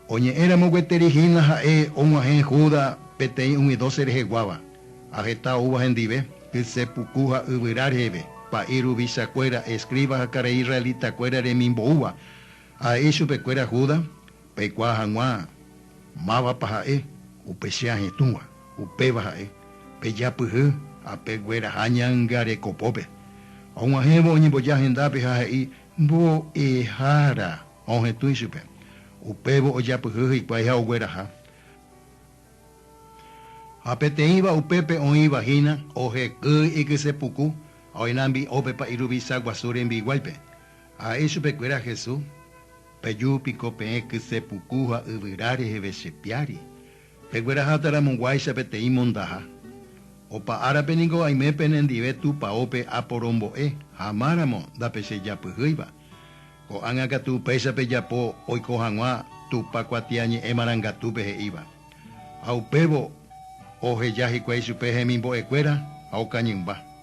Oñe'ẽramo gueteri hína ha'e og̃uahẽ Judas peteĩ umi dóse reheguáva, ha heta oúva hendive, kyse puku ha yvyra reheve, pa'i ruvichakuéra, escriba ha karai israelitakuéra remimboúva, ha he'i chupekuéra Judas, Peikuaa hag̃ua mávapa ha'e upe che ahetũva, upéva ha'e, pejapyhy ha pegueraha ñangarekopópe. Og̃uahẽvo oñemboja hendápe ha he'i, Mbo'ehára! Ohetũ ichupe. Upévo ojapyhy hikuái ha ogueraha. Ha peteĩva upépe oĩva hína ohekýi ikyse puku ha oinambi'o pe pa'i ruvicha guasu rembiguáipe. Ha he'i chupekuéra Jesús, Peju piko peẽ kyse puku ha yvyra reheve che piári, pegueraháta ramo guáicha peteĩ mondaha. Opa árape niko aime penendive tupaópe aporombo'e ha máramo ndapechejapyhýiva. Ko'ág̃a katu upéicha pejapo oiko hag̃ua Tupã kuatiañe'ẽ marangatúpe he'íva. Ha upévo oheja hikuái chupe hemimbo'ekuéra ha okañymba.